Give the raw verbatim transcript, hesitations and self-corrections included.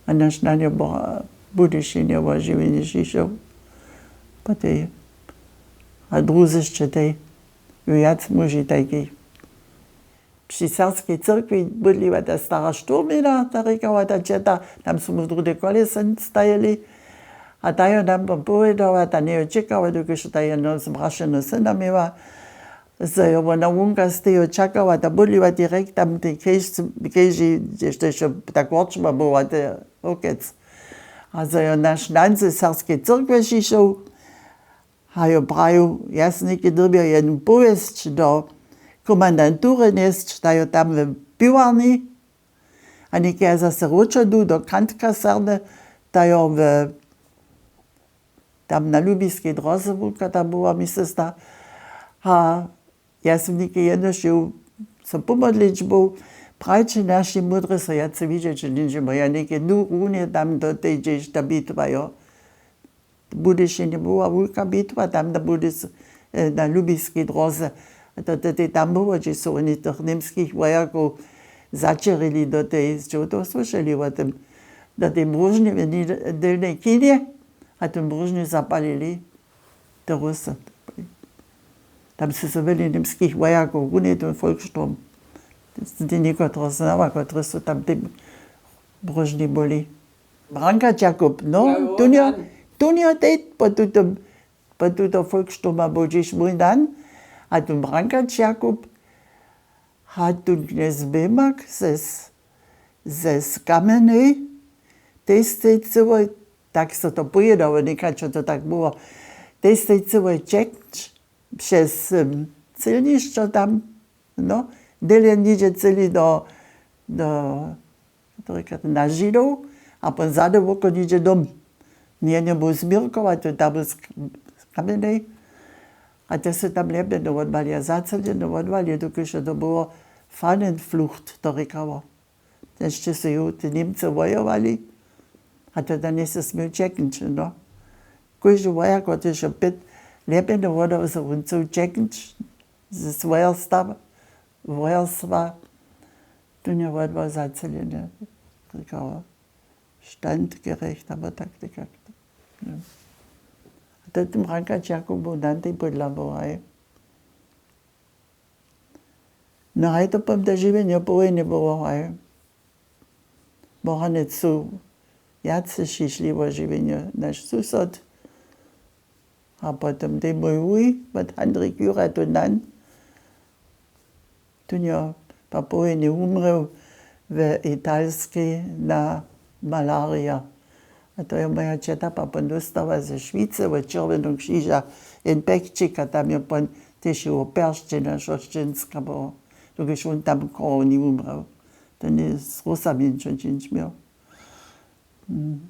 A naš nanjo Boha Budyšinje wo žiwjenje šišoł. Potej a druzy sće tej wjac muži tajkich. Při serbskej cyrkwi bydliła ta stara Šturmina, ta rěkała ta ćeta, tam su mu druhe kolesy stajili. A ta jo nam pom powědała, ta njejo čekała, dokelž ta jedno zbrašeno syna měła. Zo jo wona wonka z teho čakała, ta bydliła direkt tam tej kež, keži, hdźež to hišće ta korčma była, te okec. A zo jo naš nan ze serbskej cyrkwje šišoł, a jo prajił, ja sym něke dyrbjał jednu powěsć do komandantury njesć, ta jo tam w piwarni, a něke ja zase wróćodu do krantkasarny, ta jo w, tam na Lubiskej dróze wulka ta była, mi se zda. A ja sym něke jenož jěł so pomodlić był, prajće našej mudrje so wjace widźeć njeńdźemo, ja něke du runje tam do tej, hdźež ta bitwa jo. W Budyšinje była wulka bitwa, tam na Budys-, e, na Lubiskej dróze. A to, to, to tam było, hdźež su woni tych němskich wojakow zaćěrili do tej, sće to słyšeli wo tym, do tej mróžnje w Ni-, Delnjej Kinje, a tu mróžnju zapalili te Rusy. Tam su so wjele němskich wojakow runje ten Volkssturm. Ty někotreho znała, kotrež su tam w tej mróžni byli. Brankač Jakub, no, jo, jo, tón jo, tón jo tež po tutom, po tuto Volkssturma był hdźež mój nan. A tón Brankač Jakub a tón knjez Bemak ze, ze Kamjenej, tež sej cyłe, tak so to powědało, někač to tak było, tež sej cyłe čekć přez, em, cylnišćo tam, no, dele něhdźe cyli do, do, to rěka, na Židow, a pon zady woko něhdźe dom. Njenje był z Měrkowa, to tam z, z Kamjenej. A te su tam lěpjene wotwali a zacelene wotwali, dokelž to było Fahnenflucht, to rěkało. Tež su ju te Němcy wojowali, a to tam njejsu směł ćeknyć, no. Kóždy wojak, kotryž jo pět lěpjene wodał, so wón chcył ćeknyć ze swojerstwa, wojerstwa, to nje wodwał zacelene, rěkało, standgerecht, abo tak, tak, tak. No. A to tym Brankač Jakub był dan tej podla, haj. No haj to pom to žiwjenje po wójnje było, haj. Bohanec su wjace šišli wo žiwjenje, naš susod. A potom tej mój wuj, wot Handrik Jura, to nan, tón jo pak po wójnje wumrěł w Italskej na malarija. A to je moja ćeta pak pon dóstała ze Šwicy wot Čerwjeneho křiža jen pekčik a tam je pon tež jeho peršćenja šošćenska było. Dokelž wón tam w chorowni wumrěł. To nje z Rusami ničo čińć měł. Mm.